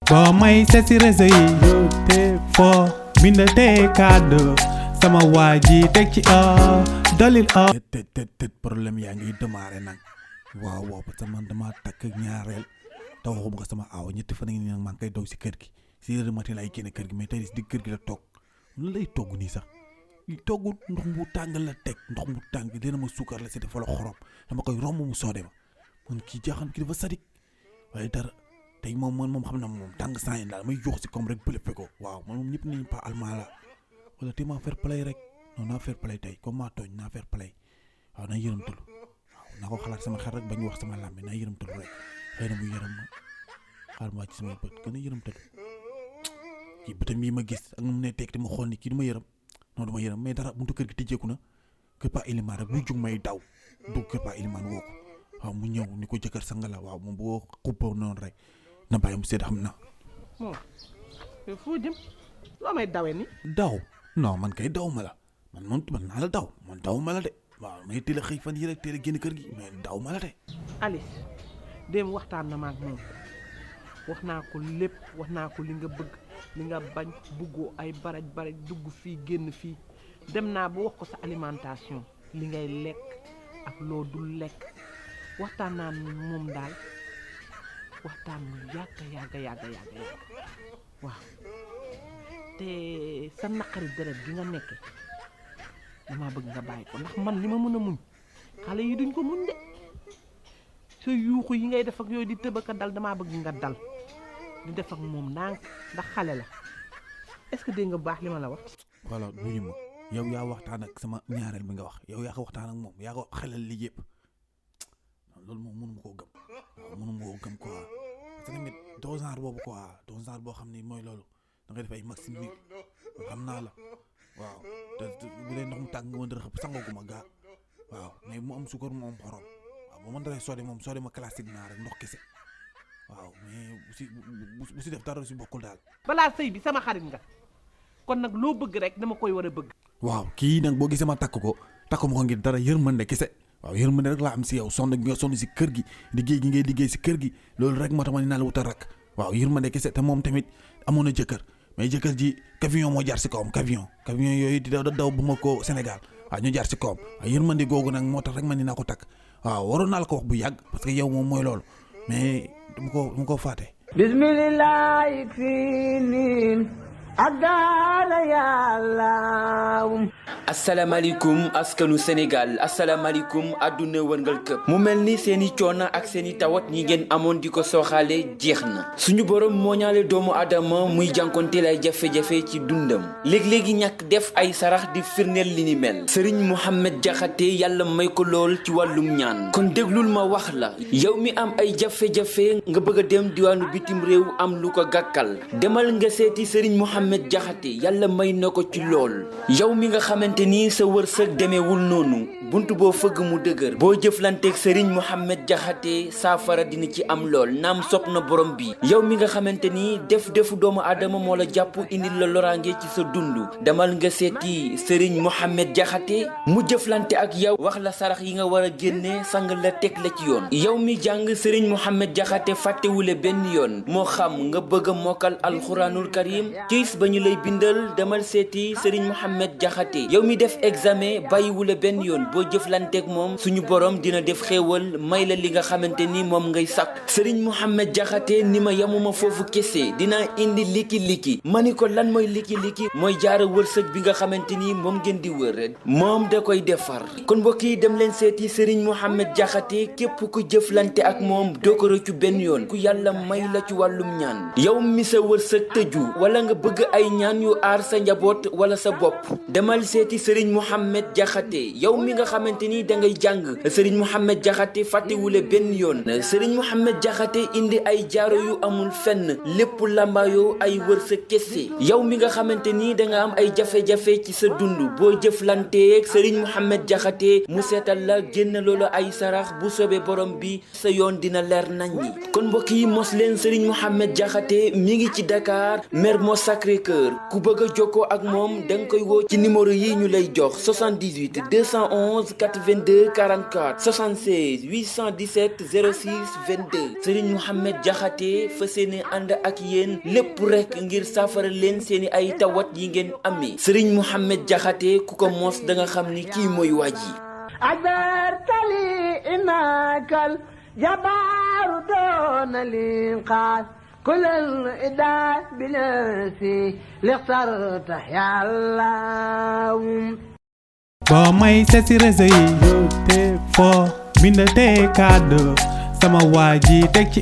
boo may seet si réseau yi te foo bindatee kàddu sama waa ji teg ci dolil te problème yaa ngi démarré nag waaw parce que man dama takk ñaareel te waxuma ko sama aaw ñetti fan ngi nag maa ngi koy daw si kër gi 6 heures du matin laay génn kër gi mais tey si digg kër gi la toog lu lay togg nii sax li toggul ndox mu tàng la teg ndox mu tàng dina ma suukar la si dafa la xorom dama koy romb mu soode ma man kii jaaxan kii dafa sadik waaye dara tey moom xam na moom tàng saa yi daal may jox si comme rek bëlëppe ko waaw man moom ñëpp nañu pas allemand la wala te maa fair play rek non naa fair play tey comme maa tooñ naa fair play waaw naa yërëmtalu waaw naa ko xalaat sama xel rek bañ wax sama làmmi naa yërëmtalu rek xëy na mu yërëm ma xaar ma wàcc sama bët gën a yërëmtalu kii bëtam yi ma gis ak nu mu ne teg te ma xool ni kii du ma yërëm non du ma yërëm mais dara buntu kër gi tijjeeku na kër Pa Ilimaan rek bu jug may daw du kër Pa Ilimaan woo ko waaw mu ñëw ni ko jëkkër sanga la waaw moom boo xubboo noonu rek na bàyyi mu sedd xam na moom foo jëm loo may dawee ni daw non man kay daw ma la man naa la daw man daw ma la de waaw may teel a xëy fan yi rek teel a génn kër gi mais daw ma la de Alice démb waxtaan na ma ak moom wax naa ko lépp wax naa ko li nga bëgg li nga bañ buggoo ay baraj dugg fii génn fii dem naa ba wax ko sa alimentation li ngay lekk ak loo dul lekk waxtaan naa moom daal waxtaan mu yàgg waaw te sa naqari deret gi nga nekke damaa bëgg nga bàyyi ko ndax man li ma mën a muñ xale yi duñ ko muñ de sa yuuxu yi ngay def ak yooyu di tëbaka dal damaa bëgg nga dal di def ak moom ndànk ndax xale la est-ce que dégg nga baax li ma la wax. voilà nuyu ma yow yaa waxtaan ak sama ñaareel bi nga wax yow yaa ko waxtaan ak moom yaa ko xelal li yëpp loolu moom mënu ma koo gëm waaw mënu ma koo gëm quoi parce que tamit doo genre boobu quoi doo genre boo xam ni mooy loolu da ngay def ay maximum xam naa la waaw te bu dee ndox mu tàng nga mën a xëpp sangaguma gaa waaw mais mu am sukar mu am xorom waaw bu ma daree soode ma classique naa rek ndox kese waaw mais bu si def dara si bokkul daal. balaa sëy bi sama xarit nga kon nag loo bëgg rek dama koy war a bëgg. waaw kii nag boo gisee ma takk ko ngir dara yërmande kese waaw yërmande rek laa am si yow sonn gi nga sonn si kër gi liggéey gi ngay liggéey si kër gi loolu rek moo tax ma ni naa la wutal rak waaw yërmande kese te moom tamit amoon na jëkkër mais jëkkër ji camion moo jaar si kawam camion yooyu di daw bu ma ko Sénégal waaw ñu jaar si kawam waaw yërmande googu nag moo tax rek ma ni naa ko takk waaw waroon naa la ko wax bu yàgg parce que yow moom mooy loolu mais dama ko fàtte. bismillahi finin adala yàlla. asalaamaaleykum askanu Sénégal asalaamaaleykum àdduna wërngal këpp mu mel ni seeni coono ak seeni tawat ñi ngeen amoon di ko sooxaale jeex na suñu borom moo ñaale doomu aadama muy jànkonteel ay jafe-jafe ci dundam léegi ñàkk def ay sarax di firndeel li ni mel Serigne Mohamed Diakhaté yàlla may ko lool ci wàllum ñaan kon déglul ma wax la yow mi am ay jafe-jafe nga bëgg a dem diwaanu bitim réew am lu ko gàkkal demal nga seeti Serigne Mohamed Diakhaté yàlla may na ko ci lool yow mi nga xamante ni sa wërsëg demeewul noonu bunt boo fëgg mu dëgër boo jëflanteeg Serigne Mohamed Diakhaté saafara dina ci am lool naam sopp na borom bi yow mi nga xamante ni defu doomu aadama moo la jàpp indil la loraange ci sa dund demal nga seeti Serigne Mohamed Diakhaté mu jëflante ak yow wax la sarax yi nga war a génne sang la teg la ci yoon yow mi jàng Serigne Mohamed Diakhaté fàttewule benn yoon moo xam nga bëgg a mokkal alxuraanul karim kiis ba ñu lay bindal demal seeti Serigne Mohamed Diakhaté yow mi def examen bàyyiwula benn yoon boo jëflanteeg moom suñu borom dina def xéewal may la li nga xamante ni moom ngay sàkk Serigne Mohamed Diakhaté ni ma yamuma foofu kese dinaa indi liki ma ni ko lan mooy liki mooy jaara wërsëg bi nga xamante ni moom ngeen di wër moom da koy defar kon mbokk yi dem leen seeti Serigne Mohamed Diakhaté képp ku jëflante ak moom doo ko rëccu benn yoon ku yàlla may la ci wàllum ñaan yow mi sa wërsëg tëju wala nga bëgg ay ñaan yu aar sa njaboot wala sa bopp demal seeti Serigne Mohamed Diakhaté yow mi nga xamante ni da ngay jàng Serigne Mohamed Diakhaté fàttewule benn yoon Serigne Mohamed Diakhaté indi ay jaaro yu amul fenn lépp lambaayoo ay wërsëg kese yow mi nga xamante ni da nga am ay jafe-jafe ci sa dund boo jëflanteeg Serigne Mohamed Diakhaté mu seetal la génn loolu ay sarax bu soobee borom bi sa yoon dina leer naññi kon mbokk yi mos leen Serigne Mohamed Diakhaté mi ngi ci Dakar Mermoz Sacré-Cœur ku bëgg a jokkoo ak moom da nga koy woo ci numéro yi ñu ñu lay jox 78 211 82 44 76 817 06 22 Serigne Mohamed Diakhaté fas yéene ànd ak yéen lépp rek ngir saafara leen seeni ay tawat yi ngeen amee Serigne Mohamed Diakhaté ku ko mos da nga xam ni kii mooy waaj yi أجبرتلي إنك الجبار دون الإنقاذ كل الإداء بنفسي لاخترت يا الله boo may seet si réseau yi yow te foo bind te kàddu sama waa ji teg ci